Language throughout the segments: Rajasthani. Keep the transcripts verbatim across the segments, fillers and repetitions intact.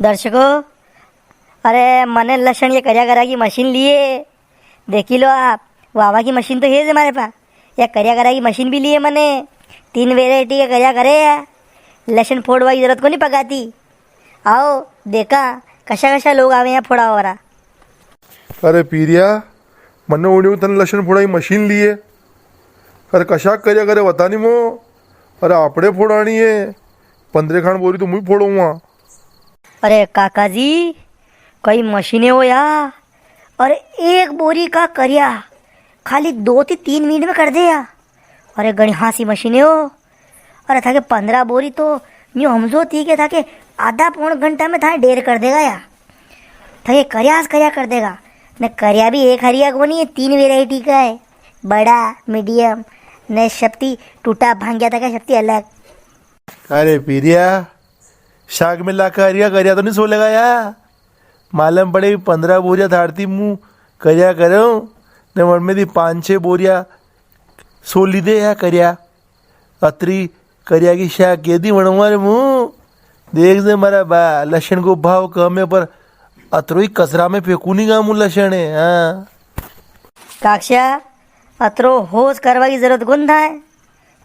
दर्शकों, अरे, मने लसण ये कर्या करा की मशीन लिए। देखी लो आप, वावा की मशीन तो है ज मारे पा। या कर्या करा की मशीन भी लिए मने। तीन variety का कर्या करे है। लसण फोड़वा की जरूरत कोनी पगाती। आओ, देखा, कशा कशा लोग आवे यहाँ फोड़ावा वाला। अरे पीरिया, मने उड़ियो तने लसण फोड़ा की मशीन लिए। अरे कशा कर्या करे बता नी मो। अरे आपड़े फोड़ानी है। पन्द्रह खान बोरी तो मुई फोड़ूंगा। अरे काका जी, कई मशीन है वो या। अरे एक बोरी का कर्या खाली दो ती तीन मिनट में कर दे या। अरे घणी हासी मशीन है वो। अरे थाके पन्द्रह बोरी तो न्यू हमजो थी के थाके आधा पौन घंटा में थाके ढेर कर देगा या। थाके कर्या ज कर्या कर देगा। ने कर्या भी एक हरिया कोनी है, तीन variety का है। बड़ा, medium, ने शक्ति टूटा भांग्या था का शक्ति अलग। अरे पीरिया, शाक में लाखा हरिया कर्या तो नी सोलेगा या। मालूम पड़े पन्द्रह बोरिया थारती मूं कर्या करूं, ने वण में ती पांच छे बोरिया सोली दे या कर्या। अतरी कर्या की शाक के दी वणवा रे मूं। देख जे मारा बा, लसण को भाव कम है पर अतरो ही कचरा में फेंकू नी गा मूं लसण है, हाँ। काक्षा, अतरो होश करवा की जरूरत कोनी थाए।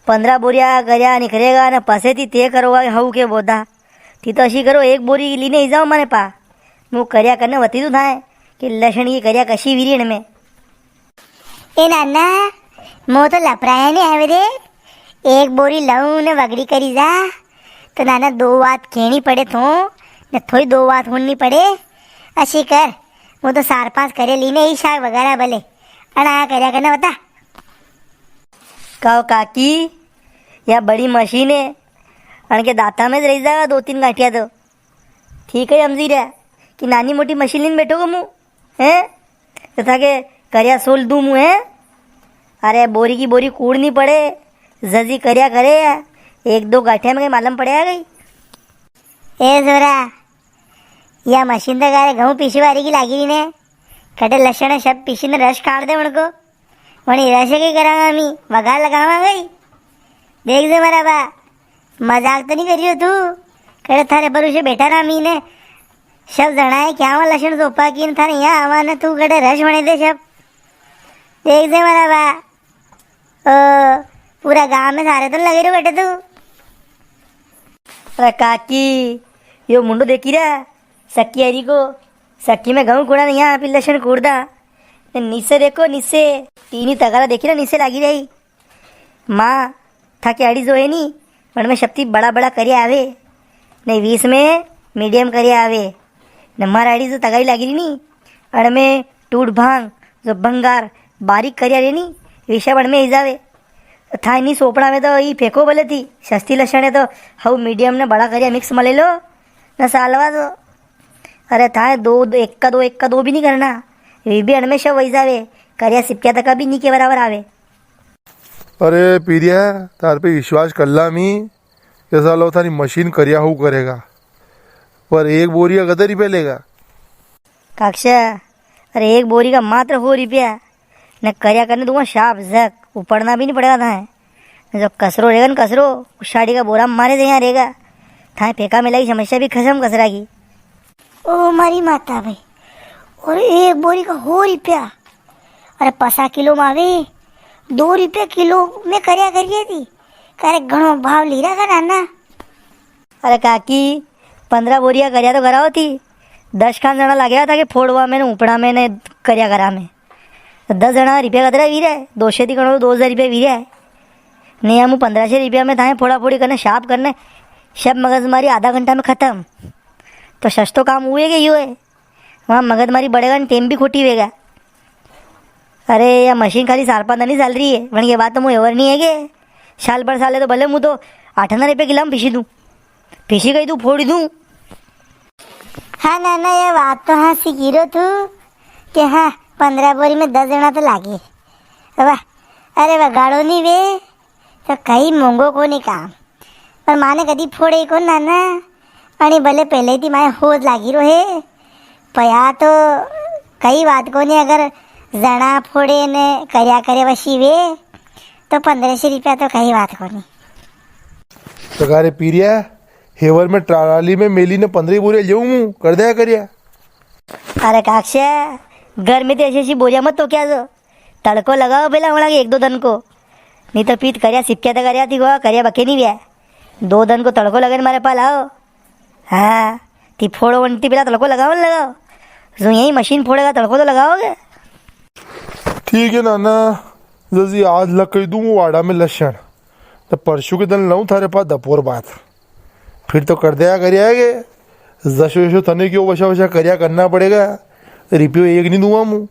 पन्द्रह बोरिया कर्या निकरेगा ने पसे ती ते करोगा हऊ के बोदा। ती तो अशी करो, एक बोरी लीने ही जाओ मारे पा। मूं कर्या करने वती दूं थाए कि लसण की कर्या कशी वीरी इनमें। ए नाना, मो तो लपराया नी आवे रे। एक बोरी लऊं ने वगड़ी करी जा, तो नाना दो बात केणी पड़े तो, ने थोड़ी दो बात हुणनी पड़े। अशी कर, मो तो चार पांच कर्या लीने ही शाक वगाड़ा भले। अणा कर्या करने बता। काओ काकी, या बड़ी मशीन है, अणके दांता में ज रही जागा दो तीन गांठिया तो। ठीक है, हमजी रहा कि नानी मोटी मशीन लेने बैठो को मूं, हैं? तो थाके कर्या सोल दूं मूं, हैं? अरे, बोरी की बोरी कूड़नी पड़े, जजी कर्या करे या। एक दो गांठिया में कई मालूम पड़े आ गई। ए जोरा, या मशीन तो गारे घऊं पीसी वारी की लागी री ने। कटे लसण सब पीसी ने रस काढ़ दे उनको। वणी रस के करांगा मी, वगार लगावांगा ही। देख जे मारा बा, मजाक तो नी करियो तू। कड़े थारे भरोसे बैठा रहा मी ने। सब जणा है क्या वो लसण सोपा की ने थारे यहाँ आवा ने तू कड़े रस बने दे सब। देख जे मारा बा। ओ, पूरा गांव में थारे तो लगे रो कटे तू। अरे काकी, यो मुंडो देखी रहा, सक्की हरी को। सक्की में घऊं कूड़ा ने यहाँ पे लसण कूड़दा। ने नीचे देखो, नीचे। तीनी तगारा देखी ना, नीचे लागी रही। माँ, थाके आड़ी जो है नी, वण में सबती बड़ा बड़ा कर्या आवे, ने बीस में medium कर्या आवे, ने मारा आड़ी जो तगारी लागी री नी, अण में टूट भांग, जो भंगार, बारीक कर्या रे नी, विषा वण में ही जावे। थाय नी सोपड़ा में तो ई फेंको भले थी, सस्ती लसण है तो हऊ medium ने बड़ा कर्या mix मले लो, ने सालवा दो। अरे थाय दो, दो, एक का दो, एक का दो भी नी करना, वी भी अण में सब वही जावे, कर्या सिपिया तका भी नी के बराबर आवे। अरे पीरिया, थार पे विश्वास कर ला मी, जैसा लो थारी मशीन कर्या हऊ करेगा, पर एक बोरी का कतरा रुपया लेगा? काक्षा, अरे एक बोरी का मात्र हो रुपया, ने कर्या करने दूंगा साफ जक, उपड़ना भी नी पड़ेगा थाए। जो कचरो रेगा ना, कचरो, उस साड़ी का बोरा में मारे दे यहाँ रेगा। थाए फेंका मेला की समस्या भी खत्म कचरा की। ओ मारी माता भाई, और एक बोरी का हो रुपया, अरे पसा किलो में आवे, दो रुपया किलो में कर्या करिए थी। करे घणो भाव ली रहा का नाना। अरे काकी, पन्द्रह बोरिया कर्या तो कराओ थी, दस खान जणा लाग्या था कि फोड़वा में ने, उपड़ा में ने, कर्या करा में। तो दस जणा रुपया कतरा वीरा है, दो सौ थी करो, दो हजार रुपया वीरा है। ने हम पन्द्रह सौ रुपया में थाए फोड़ा फोड़ी करने, साफ करने, सब मगजमारी आधा घंटा में खत्म। तो सस्तो काम हुए के यो है। वहाँ मगजमारी बढ़ेगा ने टेम भी खोटी वेगा। अरे, या मशीन खाली साल पांच दन ही चाल री है, वण के बाद तो मूं एवर नी है के। साल भर साले तो भले मूं तो आठ आना रुपया किला में पीसी दूं, पीसी गई तू फोड़ी दूं। हाँ नाना, ये बात तो हाँ सिकीरो तू के हाँ, पन्द्रह बोरी में दस जणा तो लागे। वाह, अरे वगाड़ो नी वे, तो कई मोंगो कोनी काम। पर माने कदी फोड़े कोनी नाना, अणी भले पहले थी माए होज लागी रो है। पया तो कई बात कोनी, अगर जणा फोड़े ने कर्या करे वशी वे, तो पन्द्रह सौ रुपया तो कई बात कोनी। तो का रे पीरिया, हेवर में ट्राली में मेली ने पन्द्रह बोरिया लेऊं हूँ, कर दया करिया। अरे काकशा, घर में तो ऐसी ऐसी बोरिया मत तो क्या जो, तड़को लगाओ पहला वणा के एक दो दन को, नी तो पीत करिया सिपक्या तो करिया थी, वो करिया बके नी व्या। दो दन को तड़को लगे ने मारे पा लाओ। हाँ, ती फोड़ो वंटी पहला तड़को लगाओ ने लगाओ। जो यही मशीन फोड़ेगा तड़को तो लगाओगे। ठीक है नाना, जदी आज लकई दूं वाड़ा में लसण, तो परसों के दन लाऊं थारे पास दपोर बाद। फिर तो कर दया करिया के जसो जसो तने क्यों वसा वसा करिया करना पड़ेगा। रिपियो एक नी दूंगा मूं।